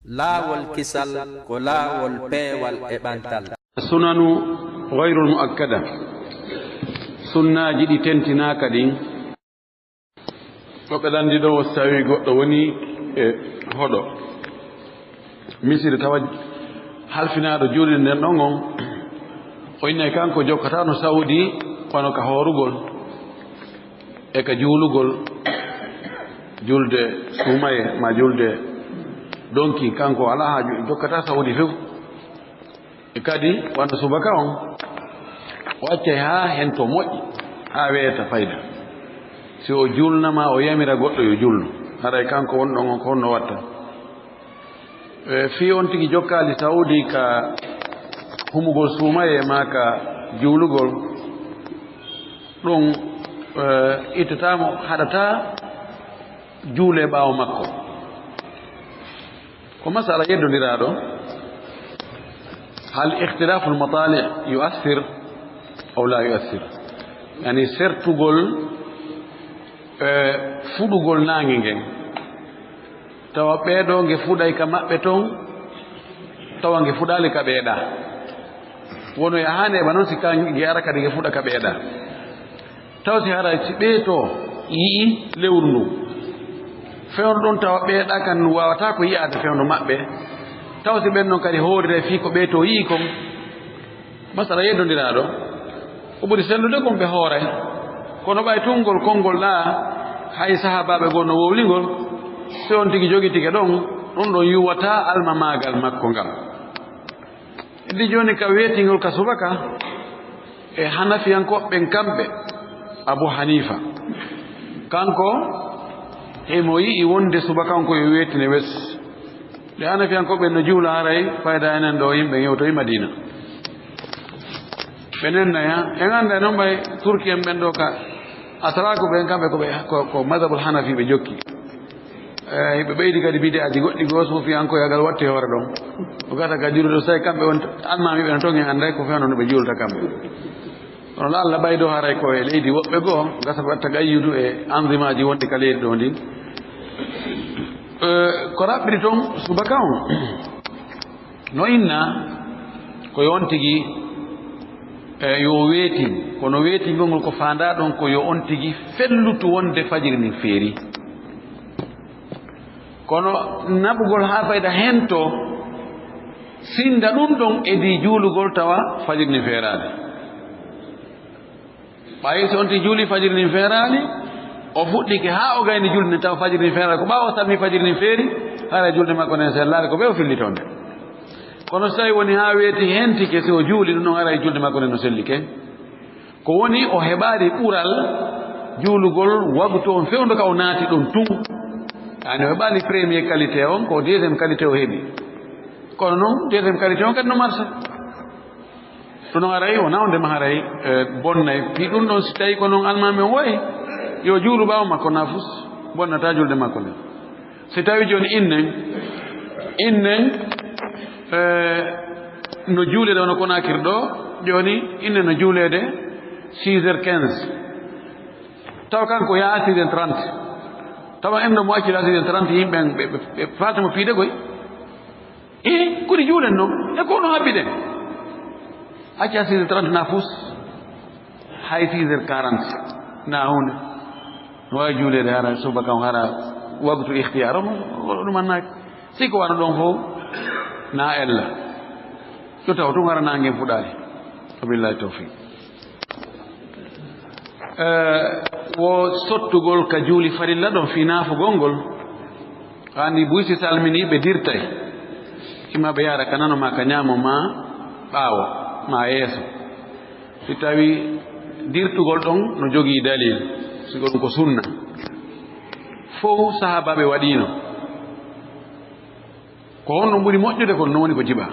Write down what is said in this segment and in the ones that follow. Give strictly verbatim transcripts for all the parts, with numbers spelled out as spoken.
Laawol kisal ko laawol peewal e ɓantal. Sunanu ghayrul mu'akkada, sunnaaji ɗi tentinaaka ɗin. Ko ɓe lanndi ɗo, so tawi goɗɗo woni e hoɗo misiri tawa halfinaaɗo juulde nden ɗon on, o innay kanko jokkataano sawdi kono ka hoorugol e ka juulugol, julde suumaye ma julde donki, kanko alaa haaju, jokkata sawdi few. E kadi wano subaka on, o accay haa hento moƴƴi, haa weeta fayda. Si o julnama, o yamira goɗɗo yo julnu, haray kanko wonɗon on ko honno watta? E fii on tigi jokkaali sawdi ka humugol suumaye ma ka juulugol, ɗum, e, ittataamo, haɗataa juule ɓaawo makko. Ko masala yeddondiraaɗo, hal ikhtilaful matali' yu'athir aw la yu'athir? Yani sertugol, e, fuɗugol naange ngen, tawa ɓeeɗo nge fuɗay ka maɓɓe ton, tawa nge fuɗaali ka ɓeeɗa. Wono e haane ba non si ka nge ara kadi nge fuɗa ka ɓeeɗa. Taw si haray si ɓee to yi'i lewru ndu, fewndo ɗon tawa ɓeeɗa kan waawataa ko yi'aade fewndo maɓɓe. Taw si ɓen non kadi hooriray fii ko ɓee to yi'i kon. Masala yeddondiraaɗo, ko ɓuri sellude kon ɓe hooray. Kono ɓay tun ngol konngol ɗaa, hay sahaabaaɓe goo no wowli ngol, si on tigi jogitike ɗon, ɗun ɗon yuwataa almamaagal makko ngal. Heddi jooni ka weetingol ka subaka e Hanafiyankooɓe ɓen kamɓe, Abu Hanifa. Kanko, himo yi'i wonde subaka on ko yo weetine wes. Nde Hanafiyankooɓe ɓen no juula haray fayda enen ɗo yimɓe yewtoyi Madina. Ɓe nennaya, en annda non ɓay Turki en ɓen ɗo ka Atraku ɓen kamɓe ko ɓe, ko, ko mazhabul Hanafi ɓe jokki. Eey, ɓe ɓeydi kadi bid'aaji goɗɗi goo, suufiyankoyaagal watti hoore ɗon. Ko gata ka juulude, so tawi kamɓe on almaamiiɓe no ton en annday ko fewndo no ɓe juulta kamɓe. Kono la'alla ɓay ɗo haray ko e leydi woɓɓe goo, gasa ko watta gayyudu e anzimaaji wonɗi ka leydi ɗo ndin. Eey, ko raɓɓiɗi ton subaka on, no inna ko yo on tigi, e, yo weetin. Kono weetingol ngol ko faandaa ɗon ko yo on tigi fellutu wonde fajiri ndin feeri. Kono naɓugol haa fayda hento, sinnda ɗun ɗon edii juulugol tawa fajiri ndin feeraali. Ɓay so on tigi juuli fajiri ndin feeraali, o fuɗɗike haa o gayni julde nden tawa fajiri ndin feeraali. Ko ɓaawo o salmi fajiri ndin feeri, haray julde makko nden sellaali, ko ɓe o fillitoo nde. Kono so tawi woni haa weeti hentike, si o juuli ɗun ɗon haray julde makko nden no sellike. Ko woni o heɓaali ɓural juulugol wagtu on fewndo ka o naati ɗon tun. Yani o heɓaali premier qualité on, ko deuxième qualité o heɓi. Kono non deuxième qualité on kadi no marsa. Ɗun non haray wonaa wonde ma haray, e, bonnay. Fii ɗun ɗon si tawi ko non almaami on wa'i, yo juulu ɓaawo makko nafus, bonnataa julde makko nden. Si tawi jooni innen, innen, e, no juuleede wano Konaakiri ɗo, jooni innen no juuleede six heures quinze. Tawa kanko yaha six heures trente. Tawa en ɗo mo accira six heures trente, yimɓe ɓe, ɓe, ɓe faata mo piide koy. E kodi juulen non? E ko no habbi den? Acca six heures trente na fus, hay six heures quarante na hunde. No waawi juuleede hara subaka on, hara wagtu ikhtiyar on, o ɗum annaaki. Si ko wano ɗon fof, na ella. Yo taw tun hara nangen fuɗaali. Wabillahi tawfiq. Eh, wo sottugol ka juuli farilla ɗon fii naafugol ngol. Haa ni buy si salminii ɓe dirtay. Ima ɓe yaara ka nano ma ka ñaamo ma ɓaawo ma yeeso. Si tawi dirtugol ɗon no jogii dalil, si ko ɗum ko sunna. Fow sahaabaaɓe waɗiino. Ko honno ɓuri moƴƴude kon, non woni ko jiɓa.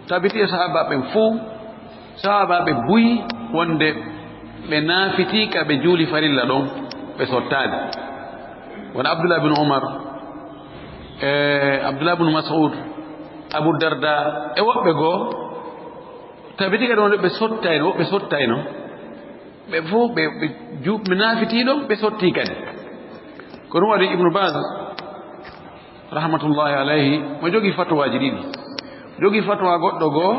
Tabiti e sahaabaaɓe ɓen fow, sahaabaaɓe buy wonde ɓe naafitii ka ɓe juuli farilla ɗon, ɓe sottaali. Wona Abdullah bin Umar, e Abdullah bin Mas'ud, Abu Darda, e woɓɓe goo, tabiti kadi wonde ɓe sottayno, woɓɓe sottayno. Ɓe fow ɓe, ɓe ju-, ɓe naafitii ɗon, ɓe sottii kadi. Ko ɗum waɗi Ibnu Baz, Rahmatullahi alayhi, mo jogi fatwaaji ɗiɗi. Jogi fatwa goɗɗo goo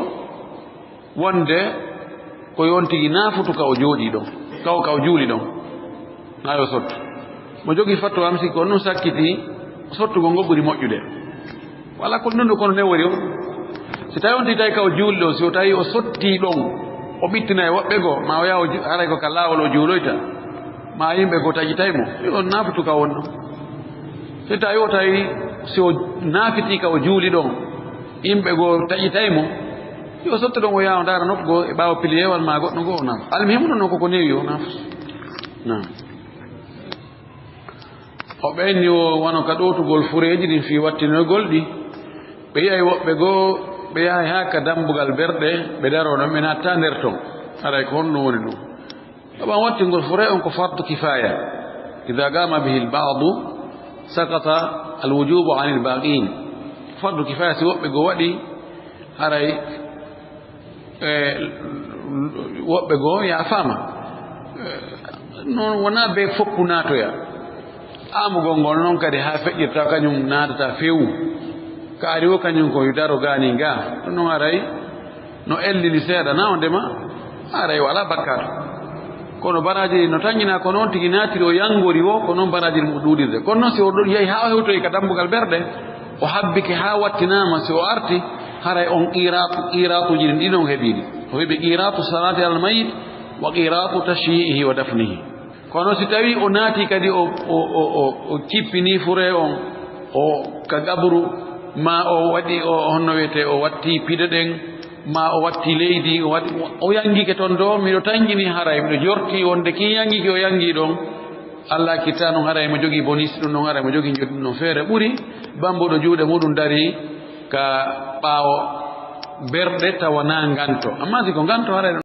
wonde ko yontigi naafutu ka o jooɗii ɗon, ka o, ka o juuli ɗon. Haa yo sottu. Mo jogi fatwa am, si ko ɗum sakkiti, sottugol ngol ɓuri moƴƴude. Wala ko ɗum ɗo kono newori on. Si tawi on tigi tawi ka o juuli ɗon, si o tawi o sottii ɗon, o ɓittina e woɓɓe goo, ma o yaha o ju-, haray ko ka laawol o juuloyta, ma yimɓe goo taƴitay mo, yo on naafutu ka won ɗon. Si tawi o tawi si o naafitii ka o juuli ɗon, yimɓe goo taƴitay mo, yo sotto ɗon o yaha o ndaara nokku goo e ɓaawo piliyewal ma goɗɗo goo o naafa. Almuhimu ɗon non koko newi o naafa. Naam. O ɓeyni o wano ka ɗowtugol fureeji ɗin fii wattinoygol ɗi. Ɓe yi'ay woɓɓe goo, ɓe yahay haa ka dambugal berɗe, ɓe daroo ɗon, ɓe naattaa nder ton. Haray ko honɗum woni ɗum? Sabu wattingol fure on ko fardu kifaya. Idha qama bihi al-ba'du, saqata al-wujubu 'anil baqin. Fardu kifaya, si woɓɓe goo waɗi, haray, e, woɓɓe goo yaafaama. E, non wonaa ɓe fow naatoya. Aamugol ngol non kadi haa feƴƴirta, kañum naatata few. Ka ari wo kañum ko daro gaani ga. Ɗum non haray no ellini seeɗa, na o ndema, haray wala bakkaatu. Kono baraaji no tanƴinaa, ko noon tigi naatiri o yanngori wo, ko noon baraaji mo ɗuuɗirde. Kono noon si o ɗo yahi haa o hewtoyi ka dambugal berɗe, o habbike haa wattinaama, si o arti, haray on qiiraatu, qiiraatuuji ɗin ɗiɗon heɓiiɗi. O heɓi qiiraatu salaati alal mayyit wa qiiraatu tashyi'ihi wa dafnihi. Kono si tawii o naati kadi o, o, o, o, o cippinii fure on, o ka gabru, ma o waɗi o, honno wiyetee, o watti pide ɗen, ma o watti leydi, o waɗi, o yanngike ton ɗo, miɗo tanƴini haray, miɗo jorti wonde kii yanngike o yanngii ɗon, Alla kitta non haray mo jogii bonus ɗum ɗon, haray mo jogii njoɗɗum ɗon feere ɓuri bambuɗo juuɗe muɗum dari ka ɓaawo berɗe tawa na nganto. Amma si ko nganto haray